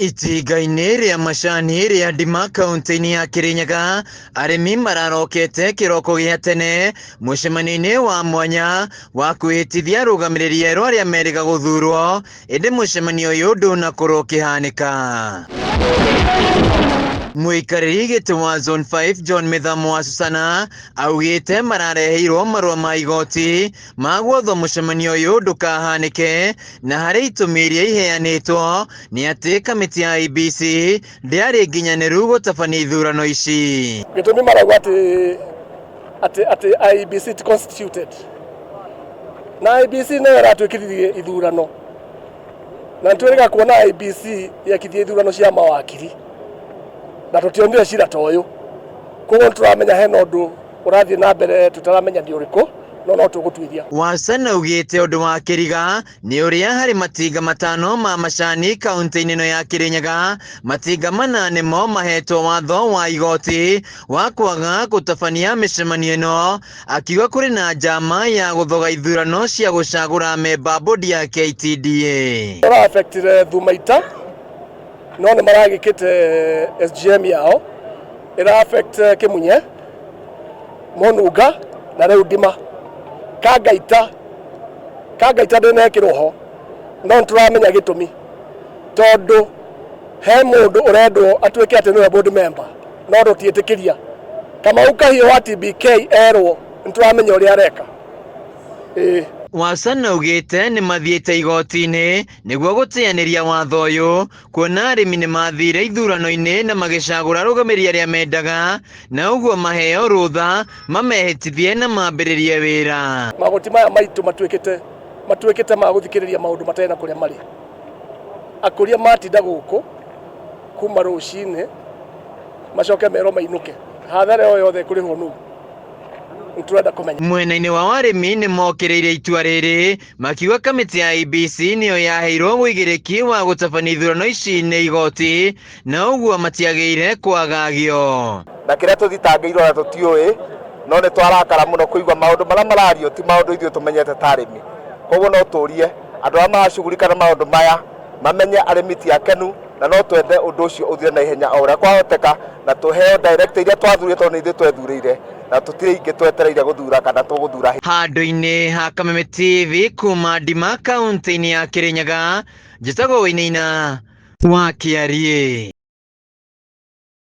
Itinga-inĩ rĩa macani rĩa Ndima kaunti-inĩ ya Kirinyaga, arĩmi mararokete kĩroko gĩa tene mũcemanio-inĩ wa mwanya wa kwĩhĩtithia arũgamĩrĩri erũ arĩa merĩga gũthurwo, ĩndĩ mũcemanio ũyũ ndũnakorwo ũkĩhanĩka. Mũikarĩri gĩtĩ wa Zone 5 John Mĩthamo wa Susana augĩte marareheirwo marũa ma igoti ma gwatho mũcemanio ũyũ ndũkahanĩke, na harĩ itũmi iria iheanĩtwo nĩ atĩ kamĩtĩ ya IEBC ndĩarĩ nginyanĩru gũtabania ithurano ici. Gĩtũmi marauga atĩ IEBC ti constituted, na IEBC nĩyo ĩratwĩkithirie ithurano, na nĩtwĩrĩga kuona IEBC yekithia ithurano cia mawakiri na tũtionire cira ta ũyũ. Koguo nĩtũramenya hena ũndũ ũrathiĩ na mbere tũtaramenya nĩ ũrĩkũ, no no tũgũtuĩria. Wacan augĩte ũndũ wa kĩriga nĩ ũrĩa harĩ matinga matano ma macani kaunti-inĩ ĩno ya Kirinyaga, matinga mana nĩmo mahetwo watho wa igoti wa kwaga gũtabania mĩcemanio ĩno, akiuga kũrĩ na njama ya gũthoga ithurano cia gũcagũra memba bodi ya KTDA. Ĩra affectire Thumaita, no nĩ maragĩkĩte SGM yao, ĩra affect Kĩmunye, Mũnunga na rĩu Ndima. Kangaita ndĩnekĩrwo ho, no nĩtũramenya gĩtũmi, tondũ he mũndũ ũrendwo atuĩke atĩ nĩwe board member, no tũtiĩtĩkĩria. Kamau Kahiũ wa TBK erwo, nĩtũramenya ũrĩa areka. Ĩĩ. Wacan augĩte nĩ mathiĩte igoti-inĩ nĩguo gũteanĩria watho ũyũ, kuona arĩmi nĩ mathire ithurano-inĩ na magĩcagũra arũgamĩrĩri arĩa mendaga, na ũguo maheo rũtha mamehĩtithie na mambĩrĩrie wĩra. Magoti maya maitũ matuĩkĩte ma gũthikĩrĩria maũndũ matarĩ na kũrĩa marĩ. Akũria matinda gũkũ kuma rũcinĩ macoke merwo mainũke, hathara ĩyo yothe ĩkũrĩhwo nũ? Nĩtũrenda kũmenya. Mwena-inĩ wa arĩmi nĩ mokĩrĩire itua rĩrĩ makiuga kamĩtĩ ya IEBC nĩyo yaheirwo ũigĩrĩki wa gũtabania ithurano ici nĩ igoti, na ũguo matiagĩrĩire kwagagio. Na kĩrĩa tũthitangĩirwo na tũtiũĩ, no nĩ twarakara mũno kũigua maũndũ marĩa marario ti maũndũ ithuĩ tũmenyete ta arĩmi. Koguo no tũrie andũ arĩa maracugurika na maũndũ maya mamenye arĩmi ti akenu, na no twende ũndũ ũcio ũthire na ihenya o ũrĩa kwahoteka, na tũheo director iria twathurire tondũ nĩ ithuĩ twethurĩire, na tũtirĩ ingĩ twetereire gũthura kana tũgũthura. Handũ-inĩ ha Kameme TV kuma Ndima kaunti-inĩ ya Kirinyaga, njĩtagwo Wainaina wa Kĩariĩ.